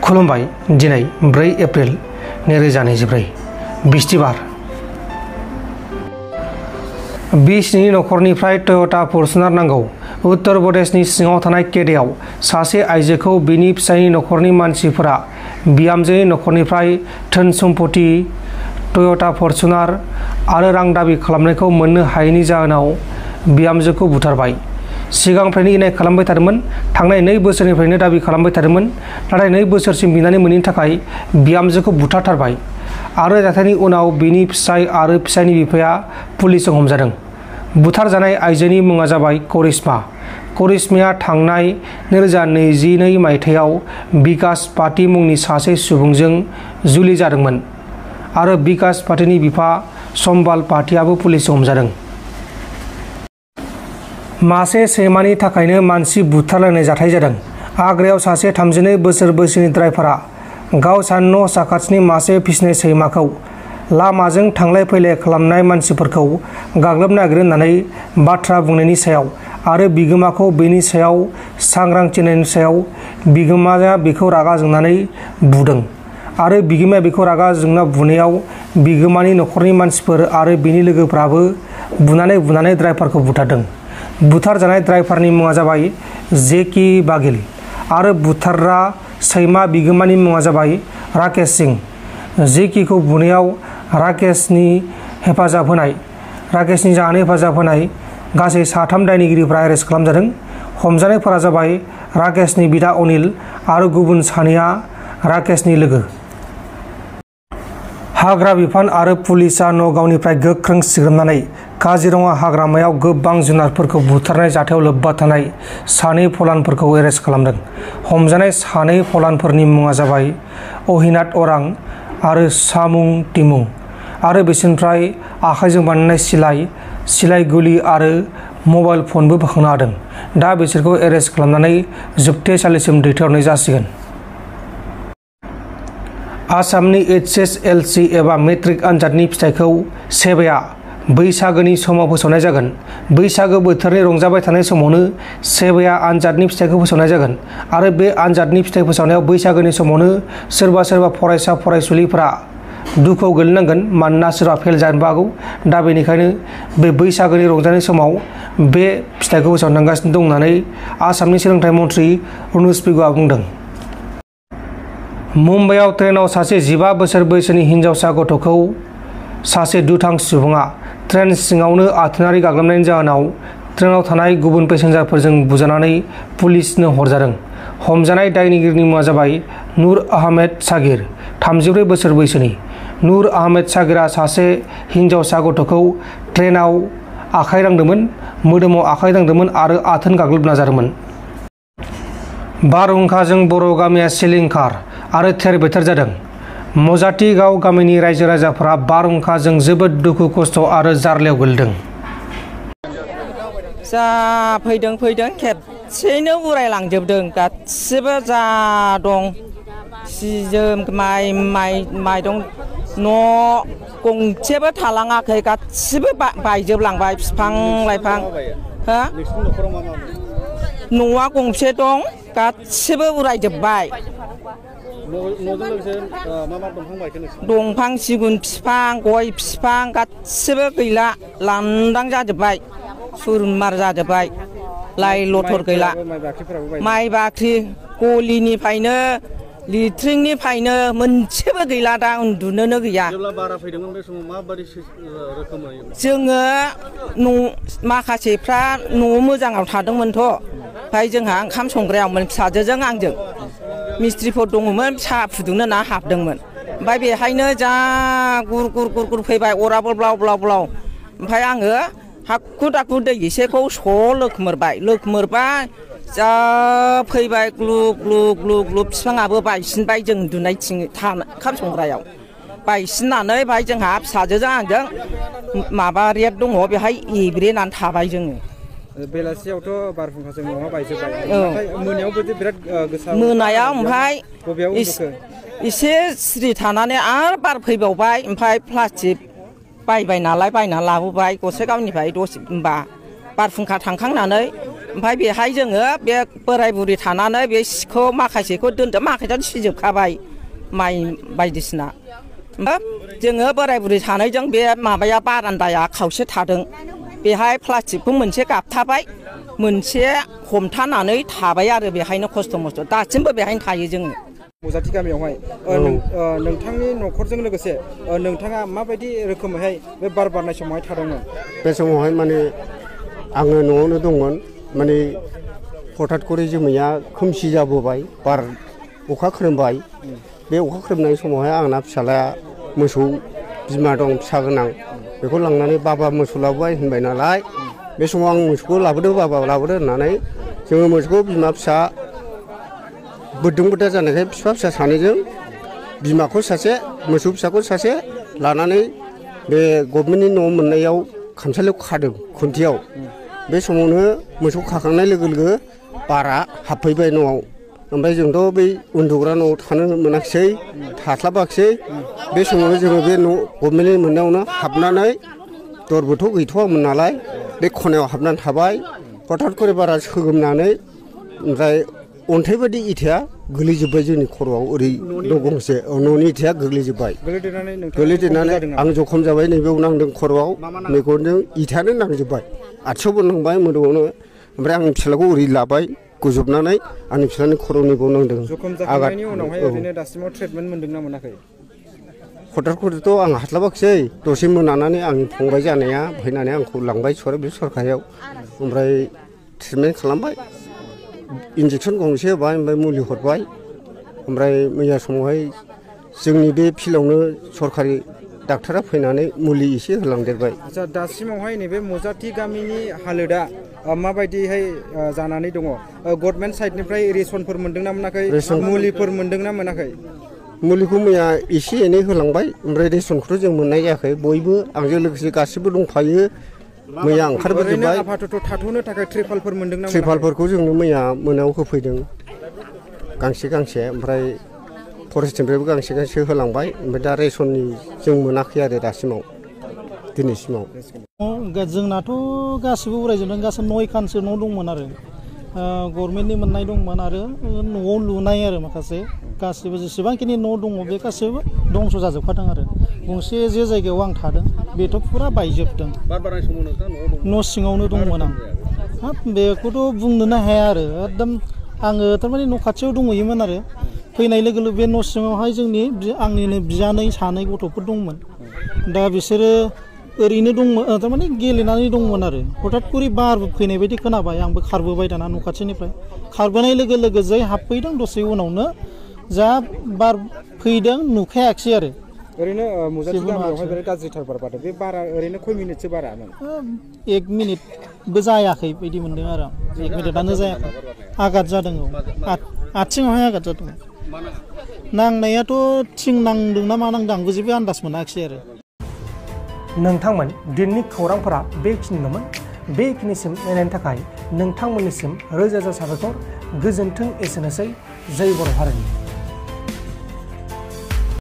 खुलुमबाय दिनै 4 एप्रिल 2024 बिस्तिबार बिसनि नखरनिफ्राय टयोटा फर्चुनार नांगौ। उत्तर प्रदेशनि सिङाव थानाय केडेआव सासे आइजोखौ बिनि फिसायनि नखरनि मानसिफोरा बिहामजोनि नखरनिफ्राय धोन सम्पति टयोटा फर्चुनार आरो रां दाबि खालामनायखौ मोननो हायैनि जाहोनाव बिहामजोखौ बुथारबाय। सिगांनिफ्रायनो इनाय खालामबाय थादोंमोन। थांनाय 2 बोसोरनिफ्रायनो दाबि खालामबाय थादोंमोन, नाथाय 2 बोसोरसिम बिनानै मोनैनि थाखाय बिहामजोखौ बुथारथारबाय आरो जाथायनि उनाव बिनि फिसाय आरो फिसायनि बिफाया पुलिसजों हमजादों। बुथारजानाय आइजोनि मुङा जाबाय करिश्मा। करिश्माया थांनाय 2022 मायथाइयाव विकास पाटी मुंनि सासे सुबुंजों जुलि जादोंमोन आरो विकास पाटीनि बिफा सम्बाल पाटीआबो पुलिसजों हमजादों। मासे सैमानि थाखायनो मानसि बुथारलायनाय जाथाय जादों। आग्रायाव सासे 32 बोसोर बैसोनि ड्राइभारा गावसानि न' साखाथिनि मासे फिसिनाय सैमाखौ लामाजों थांलाय फैलाय खालामनाय मानसिफोरखौ गाग्लोबनो नागिरो होननानै बाथ्रा बुंनायनि सायाव आरो बिगोमाखौ बेनि सायाव सांग्रांथि होनायनि सायाव बिगोमाया बेखौ रागा जोंनानै बुदों आरो बिगोमाया बेखौ रागा जोंना बुनायाव बिगोमानि नखरनि मानसिफोर आरो बिनि लोगोफ्राबो बुनानै ड्राइभारखौ बुथारदों। बुथारजानाय ड्राइभारनि मुङा जाबाय जेकी बाघेल आरो बुथारग्रा सैमा बिगोमानि मुङा जाबाय राकेश सिंह। जेकीखौ बुनायाव राकेशनि जाहोनो हेफाजाब होनाय गासै 3 दायनिगिरिफोरा एरेस्ट खालामजादों। हमजानायफोरा जाबाय राकेशनि बिदा अनिल आरो गुबुन 2आ राकेशनि लोगो। हाग्रा बिफान आरो पुलिसआ नगावनिफ्राय गोख्रों सिग्रोमनानै काजिरङा हाग्रामायाव गोबां जुनारफोरखौ बुथारनाय जाथायाव लोब्बा थानाय 2 फलानफोरखौ एरेस्ट खालामदों। हमजानाय 2 फलानफोरनि मुङा जाबाय अहिनाथ अरां आरो सामुं टिमुं आरो बिसोरनिफ्राय आखाइजों बानायनाय सिलाइ गुलि आरो मबाइल फनबो बोखांनो हादों। दा बिसोरखौ एरेस्ट खालामनानै जोबथेसालिसिम दैथायहरनाय जासिगोन। आसामनि HSLC एबा मेट्रिक आनजादनि फिथाइखौ सेबाया बैसागोनि समाव फोसावनाय जागोन। बैसागो बोथोरनि रंजाबाय थानाय समावनो सेबाया आनजादनि फिथाइखौ फोसावनाय जागोन आरो बे आनजादनि फिथाइ फोसावनायाव बैसागोनि समावनो सोरबा फरायसा फरायसुलिफोरा दुखुआव गोलैनांगोन, मानोना सोरबा फेल जानोबो हागौ। दा बेनिखायनो बे बैसागोनि रंजानाय समाव बे फिथाइखौ फोसावनांगासिनो दं होननानै आसामनि सोलोंथाइ मन्थ्रि रुनुज पेगुआ बुंदों। मुम्बाइआव ट्रेनाव सासे 15 बोसोर बैसोनि हिनजावसा गथ'खौ सासे दुथां सुबुङा ट्रेन सिङावनो आथोनारि गाग्लोबनायनि जाहोनाव ट्रेनाव थानाय गुबुन पेसेन्जारफोरजों बुजानानै पुलिसनो हरजादों। हमजानाय दायनिगिरिनि मुङा जाबाय नुर आहमेद सागिर, 34 बोसोर बैसोनि। नुर आहमेद सागिरा सासे हिनजावसा गथ'खौ ट्रेनाव आखाइ दांदोंमोन, मोदोमाव आखाइ दांदोंमोन आरो आथोन गाग्लोबना जादोंमोन। बारहुंखाजों बर' गामिया सिलिंखार आरो थेर-बेथेर जादों। मजातिगाव गामिनि रायजो राजाफोरा बारहुंखाजों जोबोद दुखु खस्थ' आरो जार्लायाव गोलैदों। जा फैदों खेबसेनो उरायलांजोबदों। गासिबो जा दं सि जोम माइरं न' गंसेबो थालाङाखै, गासिबो बायजोबलांबाय। बिफां लाइफां न'आ गंसे दं, गासिबो उरायजोब्बाय। दंफां सिगुन बिफां, गय बिफां गासिबो गैला, लांदां जाजोब्बाय, सुरमार जाजोब्बाय, लाइ लथर गैला। माइ बाख्रि गलिनिफ्रायनो लिट्रिंनिफ्रायनो मोनसेबो गैला, दा उन्दुनोनो गैया। जोङो माखासेफ्रा न' मोजाङाव थादोंमोनथ', ओमफ्राय जोंहा ओंखाम संग्रायावमोन फिसाजोजों आंजों। मिस्ट्रिफोर दङमोन, साहा फुदुंनो ना हाबदोंमोन। ओमफ्राय बेहायनो जा गुर फैबाय, अराबो ब्लाव ब्लाव। ओमफ्राय आङो हाखु दाखु दै एसेखौ लोखमोरबाय, जा फैबाय ग्लुब बिफाङाबो बायसिनबाय। जों उन्दुनायथिं ओंखाम संग्रायाव बायसिननानै बाहाय जोंहा फिसाजोजों आंजों माबा रेत दङ, बेहाय एब्रेनानै थाबाय जोङो। बेलासियावथ' बारहुंखाजों न'आ बायजोब्बाय, नाथाय मोनायावबो बिराद गोसा। मोनायाव ओमफ्राय एसे सिरि थानानै आरो बार फैबावबाय। ओमफ्राय प्लास्टिक बायना लाबोबाय गसाइगावनिफ्राय। दसे होनबा बारहुंखा थांखांनानै ओमफ्राय बेहाय जोङो बे बोराय बुरि थानानै बे सिखौ माखासेखौ दोनदो माखासेयानो सिजोबखाबाय माइ बायदिसिना जोङो बोराय बुरि सानैजों बे माबाया बारान्दाया खावसे थादों बेहाय प्लास्टिकखौ मोनसे गाबथाबाय मोनसे हमथानानै थाबाय आरो बेहायनो खस्थ' मस्थ' दासिमबो बेहायनो थायो जोङो मजाथि गामियावहाय नोंथांनि न'खरजों लोगोसे नोंथाङा माबायदि रोखोमैहाय बे बार बारनाय समावहाय थादोंमोन बे समावहाय माने आङो न'आवनो दंमोन माने हठात करे जोमैया खोमसि जाबोबाय बार अखा खोरोमबाय बे अखा खोरोमनाय समावहाय आंना फिसालाया मोसौ बिमा दं फिसा गोनां बेखौ लांनानै बाबा मोसौ लाबोबाय होनबाय नालाय बे समाव आं मोसौखौ लाबोदो बाबा लाबोदो होननानै जोङो मोसौखौ बिमा फिसा बोदों बोदा जानायखाय बिफा फिसा सानैजों बिमाखौ सासे मोसौ फिसाखौ सासे लानानै बे गभर्नमेन्टनि न' मोननायाव खामसालियाव खादों खुन्थियाव बे समावनो मोसौ खाखांनाय लोगो लोगो बारा हाबफैबाय न'आव ओमफ्राय जोंथ' बै उन्दुग्रा न'आव थानो मोनाखिसै थास्लाबाखिसै बे समावनो जोङो बे न' गभर्नमेन्टनि मोननायावनो हाबनानै दरबोथ' गैथ'वामोन नालाय बे खनायाव हाबनानै थाबाय हठात करे बारा सोगोमनानै ओमफ्राय अन्थाइ बायदि इथाया गोलैजोब्बाय जोंनि खर'आव ओरै न' गंसे न'नि इथाया गोग्लैजोब्बाय गोलैदेरनानै आं जखम जाबाय नैबेयाव नांदों खर'आव मेगनजों इथायानो नांजोब्बाय आथिङावबो नांबाय मोदोमावनो ओमफ्राय आंनि फिसालाखौ ओरै लाबाय गुजबनानै आंनि फिसालानि खर'निबो नांदों जाखांनायनि उनावहाय ओरैनो दासिमाव ट्रिटमेन्ट मोन्दोंना मोनाखै हठात करेथ' आं हास्लाबाखिसै दसे मोनानानै आंनि फंबाय जानाया फैनानै आंखौ लांबाय बे सरखारियाव ओमफ्राय ट्रिटमेन्ट खालामबाय इन्जेक्सन गंसे होबाय ओमफ्राय मुलि हरबाय ओमफ्राय मैया समावहाय जोंनि बे फिल्डआवनो सरखारि डाक्टारा फैनानै मुलि एसे होलांदेरबाय आच्छा दासिमावहाय नैबे मजाथि गामिनि हालोदा माबायदिहाय जानानै दङ गभर्नमेन्ट साइडनिफ्राय रेसनफोर मोन्दोंना मोनाखै मुलिफोर मोन्दोंना मोनाखै मुलिखौ मैया एसे एनै होलांबाय ओमफ्राय रेसनखौथ' जों मोननाय जायाखै बयबो आंजों लोगोसे गासिबो दंफायो मैया ओंखारबोजोबबाय आपातत थाथ'नो थाखाय ट्रिपालफोर मोन्दोंना ट्रिपालफोरखौ जोंनो मैया मोनायाव होफैदों गांसे ओमफ्राय फरेस्टनिफ्रायबो गांसे होलांबाय ओमफ्राय दा रेसननि जों मोनाखै आरो दासिमाव दिनैसिमाव जोंनाथ' गासिबो उरायजोबदों गासै 9खानसो न' दंमोन आरो गभर्नमेन्टनि मोननाय दंमोन आरो न'आव लुनाय आरो माखासे गासिबो जेसेबांखिनि न' दङ बे गासिबो दंस' जाजोबखादों आरो गंसे जे जायगायाव आं थादों बेथ' फुरा बायजोबदों न' सिङावनो दंमोन आं हाब बेखौथ' बुंनोनो हाया आरो एकदम आङो थारमाने न' खाथियाव दंहैयोमोन आरो फैनाय लोगो लोगो बे न' सिङावहाय आंनिनो बियानै सानै गथ'फोर दंमोन दा बिसोरो ओरैनो दंमोन थारमाने गेलेनानै दंमोन आरो हठात करे बार फैनाय बायदि खोनाबाय आंबो खारबोबाय दाना न' खाथिनिफ्राय खारबोनाय लोगो लोगो जै हाबफैदों दसे उनावनो जा बार फैदों नुखायाखिसै आरो ओरैनो मजाथि गामियावहाय बिराद गाज्रिथार बार बारदों बे बारा ओरैनो खय मिनिटसो बारामोन 1 मिनिटबो जायाखै बायदि मोनदों आरो 1 मिनिटआनो जायाखै आघात जादों आथिङावहाय आघात जादों नांनायाथ' थिं नांदों ना मा नांदों आंबो जेबो आन्दाज मोनाखिसै आरो नोंथांमोन दिननि खौरांफोरा बेखिनिल'मोन बेखिनिसिम नायनायनि थाखाय नोंथांमोननिसिम रोजा रोजा साबायखर गोजोन्थों एसेनोसै जय बर' हारिनि